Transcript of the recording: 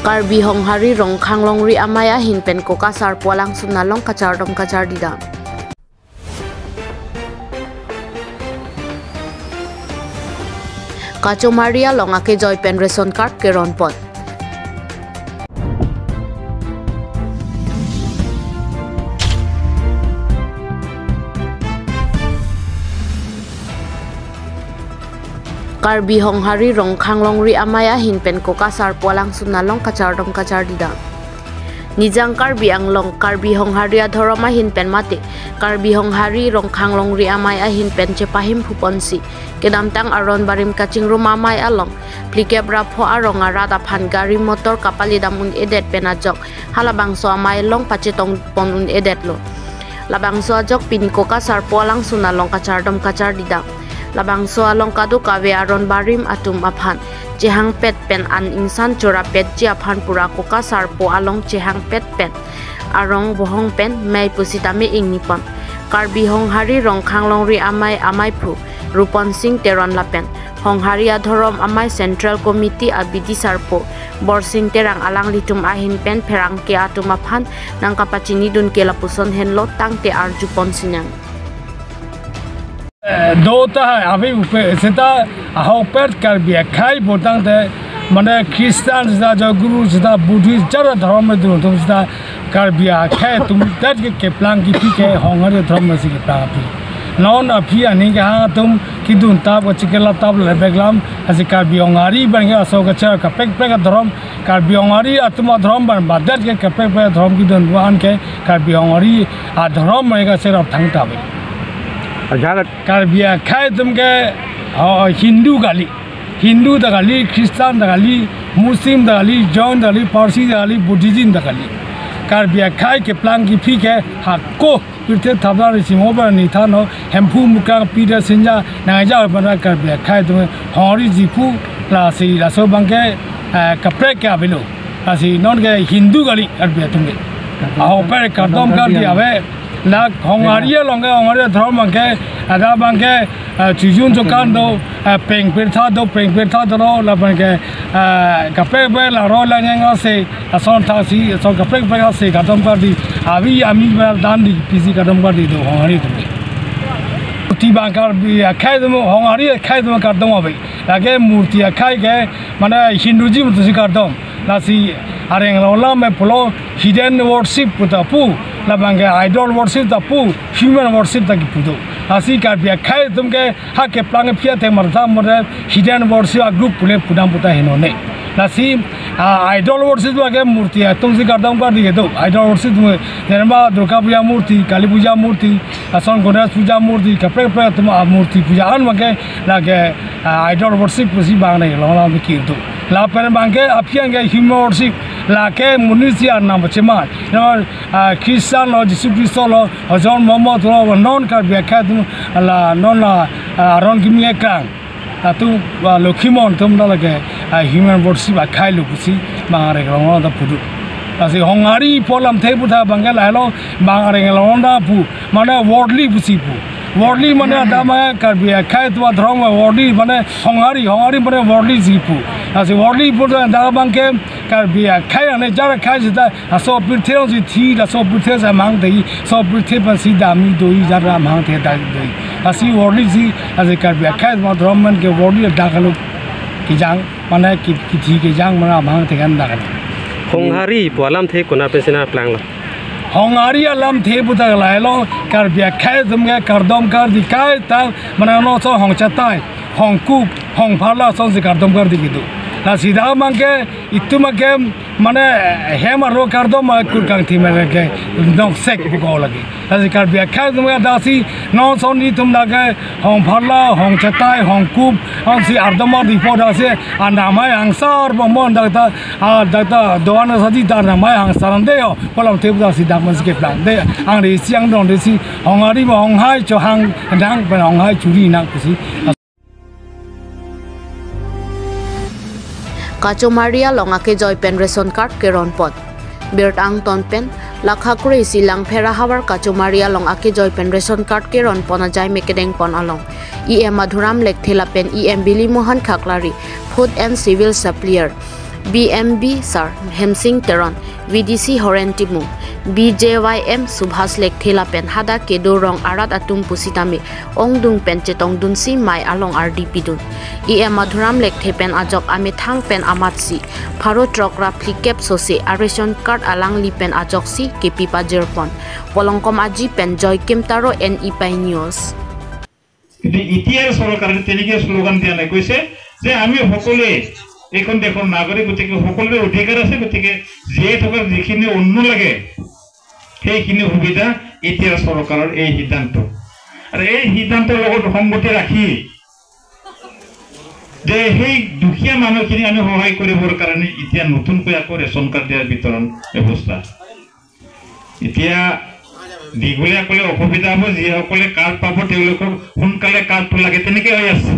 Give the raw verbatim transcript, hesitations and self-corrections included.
Karbi Honghari Rongkhang Longri Amei ahin pen Koka Sarpo alangsun along kachardom kachardidam. Kachomari along akejoi pen ration card keron pon. Karbi Honghari Rongkhang Longri Amei ahin pen Koka Sarpo alangsun along kachardom kachardidam. Nijang Karbi Anglong, Karbi Honghari adhorom ahin pen mate Karbi Honghari Rongkhang Longri Amei ahin pen chepahimphu ponsi kedamtang aron barim kachingrum amei along phlikep ra pho arong arat aphan gari motor kapalidam un-edet pen ajok halabangso amei along pachetong pon un-edetlo. Labangso ajok pini Koka Sarpo alangsun along kachardom kachardidam. Labangso along kadokave aron barim atum aphan chehangpet pen an ingsan chorapetji aphan pura Koka Sarpo along chehangpet pen arong bohong pen mei pusitame ingni pon. Karbi Honghari Rongkhang Longri Amei ameiphu Rupon Sing Teron lapen Honghari adhorom amei Central Committee abidi Sarpo Borsing Terang alanglitum ahin pen pherangke atum aphan nangkapachinidun ke lapuson henlo tangte arju ponsinang. Eh, do tahai avi upe seta ahokpet Karbi akhei botangte mane Christian seta Jaguru seta Buddhist jara dhorom me dun atum seta Karbi akhei atum det ke keplang kipi ke Honghari dhorom me si keplang aphi. Non aphi aning kehang atum kedun tap kachikela tap le beklam asi Karbi Honghari abang ke aso kachar kapekpek adhorom Karbi Honghari atum adhorom abang badet ke kapekpek adhorom kedun wan ke Karbi Honghari adhorom abang ke serap thang tabe. Ajagat Karbi akhei atum ke, oh, Hindu kali. Hindu ta kali, Christian ta kali, Muslim ta kali, Jain ta kali, Parsi ta kali, Buddhism ta kali. Karbi akhei keplang kipi ke hako pirthe thapla ri simo ba ni thano Hemphu Mukrang Peter Sinja nangja pada Karbi akhei atum Honghari jiphu lasi laso abang ke, eh, kaprek ke avelo. Lasi non ke Hindu kali Karbi atum ke. Ahokpet kardom kardi ave. Dak Honghari along ke Honghari adhorom abang ke ada abang ke, eh, chujun chokan do, eh, peng pirtha do, peng pirtha do, la abang ke, eh, kapekpek la ro la nyang ase, ason thasi, ason kapekpek ase, kardom kardi, avi ami ba dan di pisi kardom kardi do Honghari atum. Murti abang Karbi akhei atum, Honghari akhei atum kardom ave. Lake murti akhei ke, mane Hinduism atum si kardom. Lasi areng long lam me pulo hidden worship pu ta pu, labang ke idol worship ta pu, human worship ta kipu do. Lasi Karbi akhei atum ke ha keplang aphi athe martha more hidden worship a group pule pudam puta henone. Lasi, ah, idol worship lake murti atum si kardom kardi kedo. Idol worship atum nerma Durga Puja murti, Kali Puja murti, ason Ganesh Puja murti, kaprek kaprek atum a murti puja an abang ke lake, ah, idol worship pusi abang ne long lam kir do. Lapen abang ke aphi abang ke human worship, lake monit si arnam cheman. Namar, ah, Christian lo, Jisu Khristo lo, John Muhammad lo, non Karbi akhei atum la non la, ah, aron kimi ekrang. Atu, ah, Lokhimon atum ta lake, ah, human worship akhei lo pusi abang areng long ta pu do. Lasi Honghari pu alamthe pu ta abang ke lahelo abang areng long ta pu. Mane worldly pusi pu. Worldly mane ada ma Karbi akhei atum adhorom worldly mane Honghari, Honghari mane worldly si pu. Lasi worldly pu ta dak abang ke Karbi akhei ane jar akhei seta aso pirthe along si thi, laso pirthe si amang thei, so pirthe pen si dami doi, jar amang thei dak doi. Lasi worldly si, lasi Karbi akhei atum adhorom man ke worldly dak alo kejang, mane ki-, kithi kejang mane amang thei kan dak alo. Honghari pu alamthe konat pen si nangplang lo? Honghari alamthe pu ta lahelo, Karbi akhei atum ke kardom kardi kaita, mane non ason hong chetai, hong kup, hong pharla ason si kardom kardi kedo. Lasi dak abang ke, itum abang ke, mane hem arlo kardom akur kangthi mere ke noksek pu ko lake. Lasi Karbi akhei atum ke dak si non ason itum dak ke hong pharla, hong chetai, hong kup, hong si ardom ardi po dak si anamai angsar bomon dak ta, ah, dak ta doan sadi ta anamai angsar ande yo. Pu alamthe dak si dak man si keplang. De, angre si angdong de si Honghari ma Honghai chohang dang pen Honghai churi nang pusi. Kachomari along akejoi pen ration card keron pon. Birta angton pen, lakha kre isi Langpher ahavar Kachomari along akejoi pen ration card keron pon ajai me kedeng pon along E M Madhuram Lekthe lapen E M Bili Mohan Khaklari, Food and Civil Supplier, B M B sir Hemsing Teron, V D C Horen Timung, B J Y M Subhas Lekthe lapen hadak kedo rong arat atum pusitame ongdung pen chetongdunsi mei along ardi pidun. E M Madhuram Lekthe pen ajok amethang pen amatsi pharo throk ra phlikep sose a-ration card alangli pen ajoksi kepi pajirpon. Polongkom Aji pen Joy Kimtaro, N E Pi News. কিন্তু এতিয়াৰ চৰকাৰে তেনেকে শ্লোগান দিয়া নাই, কৈছে যে আমি সকলোৱে এইখন দেশৰ নাগৰিক, গতিকে সকলোৰে অধিকাৰ আছে, গতিকে জীয়াই থকাৰ যিখিনি অন্ন লাগে সেইখিনি সুবিধা এতিয়াৰ চৰকাৰৰ এই সিদ্ধান্ত। আৰু এই সিদ্ধান্তৰ লগত সংগতি ৰাখি যে সেই দুখীয়া মানুহখিনি আমি সহায় কৰিবৰ কাৰণে এতিয়া নতুনকৈ আকৌ ৰেচন কাৰ্ড দিয়াৰ বিতৰণ ব্যৱস্থা। এতিয়া দীঘলীয়াসকলে অসুবিধা হ'ব, যিসকলে কাৰ্ড পাব তেওঁলোকক সোনকালে কাৰ্ডটো লাগে, তেনেকে হৈ আছে।